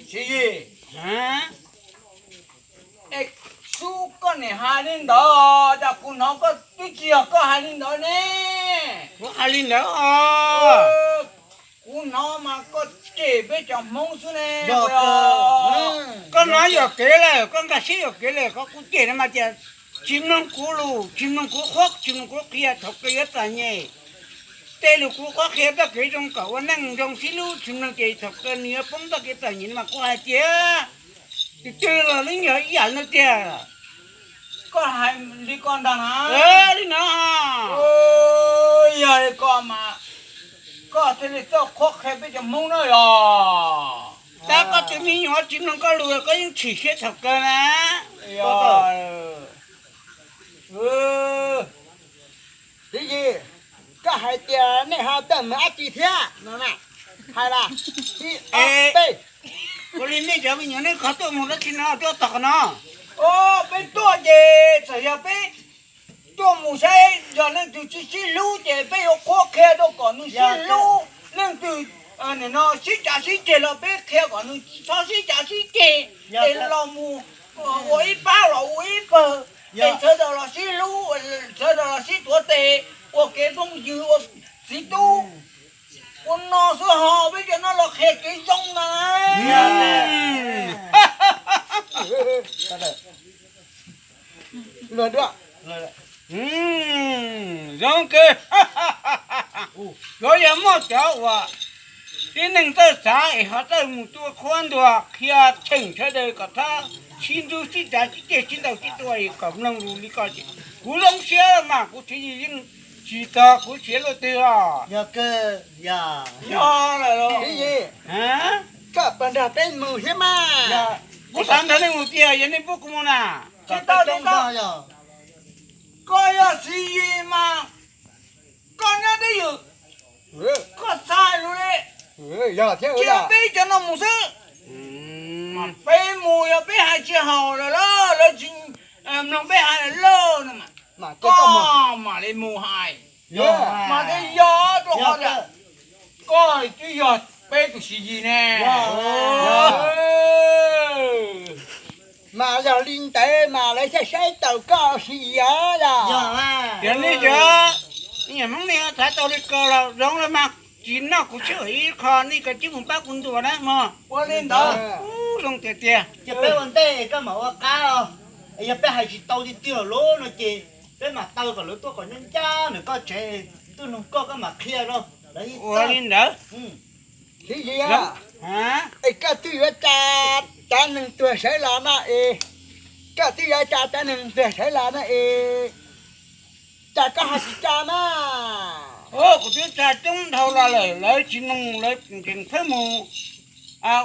Txiv Yis, es xub koj niam hais li ntawd, cas kuv hnov koj twb tsis yog koj hais li ntawd ne. Kuv hais li ntawd os. Kuv hnov mas koj cem peb cov Hmoob xwb ne. Koj hnov yuam kev lawm, koj nkag siab yuam kev lawm, koj kuv cem no mas tias tsis mloog kuv lus, tsis mloog kuv qhuab, tsis mloog kuv qhia, thaum kawg yuav txom nyem. Tej lus kuv qhuab qhia txoj kev zoo kom ua neej zoo sib hlub, tsis mloog ces thaum kawg nws yuav poob txoj kev txom nyem no mas kuv hais tias tus twg los yeej yog ib yam no tiag. Koj hais li ko ntag na. Li no. Yog li ko mas koj thiaj li txawj qhuab qhia peb cov Hmoob na yog. Tab koj tus me nyuam tsis mloog koj lus koj yeej tshwm siab thaum kawg na. Txiv Yis, koj hais tias nej ho tawm mus dab tsi thiab no na? Hais las, ib ob peb. Ua li nej cov me nyuam nej kho tuaj mus dab tsi no tuaj tog no? Peb tuaj ces txawm yog peb tuaj mus saib yog leej twg tsis sib hlub ces peb yuav qhuab qhia rau kom nws sib hlub. Leej twg nim no sib cav sib ceg los peb qhia kom nws txhob sib cav sib ceg, es los mus ua ib pab los ua ib pawg, es sawv daws los sib hlub, sawv daws los sib tuav tes, ua kev phooj ywg ua txiv tub. Ua no xwb ho peb cov no los qhia kev zoo na. Zoo kawg. Yuav yog muaj cov uas tib neeg txawj xav es ho txawj mus tua qhuab ntuas qhia cheem sawv daws kom txhob sib ntxub sib cav sib ceg sib ntaus sib tua es kom mloog lus li ko ces kuv zoo siab mas kuv Txiv Yis yeej tsis txog kuv siav luaj twg os. Yog kawg, yog. Koj puas nrog peb mus thiab mas? Kuv xav nrog nej mus tiag, yog nej pub kuv mus na. Tsis tau, tsis tau. Koj yog Txiv Yis mas koj nyob twj ywm, koj xav hais lus li. Cia peb cov no mus xwb. Mas peb mus yog peb hais tsis haum lawm, lawv tsis mloog peb hais lawm no, koj mam li mus hais. Mas thiaj yog rau qhov tias koj twb yog peb tus Txiv Yis ne. Mas yog li ntawd mas lawv thiaj saib taus koj Txiv Yis os. Yog nej cov me nyuam Hmoob nej xav tau li ko los zoo los mas tsis noj kuv sij hawm ib qho, nej kav tsij mus pab kuv ntuas na mog. Ua li ntawd. Zoo tiag tiag. Cia peb ua ntej koj mam ua qab os. Yog peb hais tsis tau tiag tiag lawm no ces peb mam taw kom lawv tuaj kom ncaj ncaj ntawm koj tsev, tuaj nug koj, koj mam qhia rau lawv. Ua li ntawd. Txiv Yis, es koj twb yuav tsa cov neeg tuag sawv los no es, koj twb yuav tsa cov neeg tuag sawv los no es, cas koj ho tsis tsa na? Kuv twb tsa coob dhau los lawm, lawv tsis mloog, lawv tseem pheej mus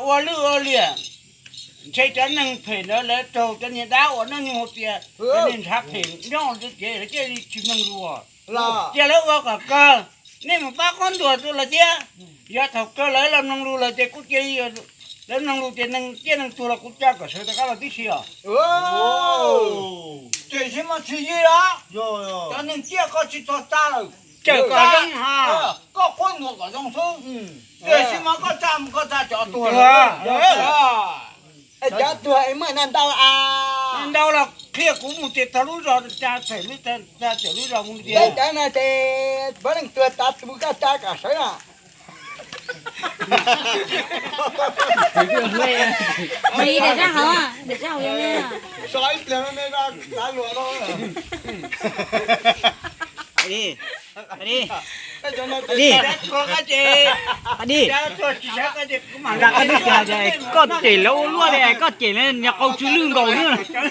ua lwj ua liam, ntshe cov neeg phem ntawd lawv raug cov niag dab uas noj nyuj haus txias, cov niag ntshav phem nyob hauv lawv tsev, lawv thiaj li tsis mloog lus. Cia lawv ua kom kawg, nej mus pab qhuab ntuas rau lawv thiab. Yog thaum kawg lawv los mloog lus lawm ces kuj cia li, lawv mloog lus ces neeg ciaj neeg tuag los kuv tsa kom sawv rov qab los tib si os. Tiam sis mas Txiv Yis os, cov neeg ciaj koj tsis txhob tsa lawm, cawm kom zoo ho, koj qhuab ntuas kom zoo xwb. Tiam sis mas koj tsa mus koj tsa cov tuag. Cov tuag es muaj ntau a? Ntau los qhia kuv mus ces txog lub zos tsa txawm lub, tsa txawm lub zos mus tias. Cov no ces puav leej tuag tas tus koj tsa kom sawv na. Daim zaj hauv, daim zaj hauv. So ib pliag me me txav luas no. Koj cem lawv ua luaj li, koj cem lawv nyuag qau tsw lwj nkaus xwb.